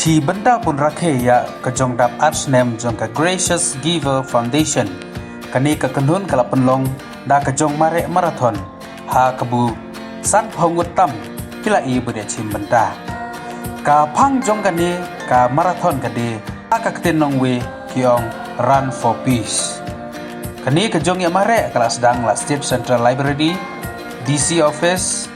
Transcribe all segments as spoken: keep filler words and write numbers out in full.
Ki bynta pun rakhe ïa ka jong dap ar snem jong ka Gracious Giver Foundation. Kane ka kynhun ka la pynlong da ka jong Mareh Marathon ha kabu san phew ngut tam ki la i bad ïa chim bynta. Ka phang jong kane ka marathon ka dei ha ka ktien nongwei ki ong Run for Peace. Kane ka jong ïa Mareh ka la sdang la State Central Library, D C Office,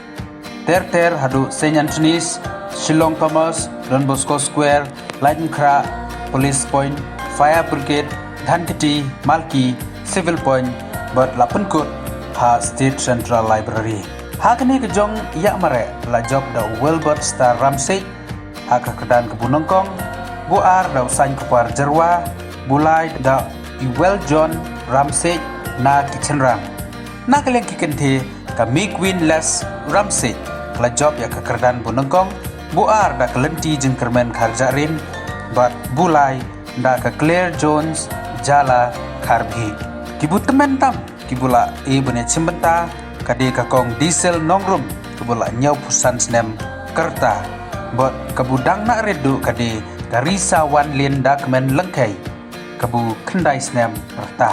ter ter haduh Saint Anthony's, Shillong Commerce, Don Bosco Square, Laitumkhrah, Police Point, Fire Brigade, Dhankheti, Malki, Civil Point, bad la pynkut ha State Central Library. Ha kane ka jong ïa Mareh la jop da u Wilbert Star Ramsey ha ka kyrdan ka bu nyngkong, bu ar da u Saiñ Kupar Jyrwa, bu lai da u Weljohn Ramsey na ki chynrang. Na ka liang ki kynthei, ka Mikwin Les Ramsey ka la jop ïa ka kyrdan bu nyngkong, bu ar da ka Lynti Jingkyrmen Kharjahrin, bad bu lai da ka Claire Jones Jala Kharbhi. Ki bu tymmen tam ki bu la i bun ïa chim bynta ka dei ka kong Diesel Nongrum ka bu la hynñiew phew san snem ka rta, bad ka bu dang na rit duh ka dei ka Risa Wanlin Dakmen Lyngkhei ka bu khyndai snem ka rta.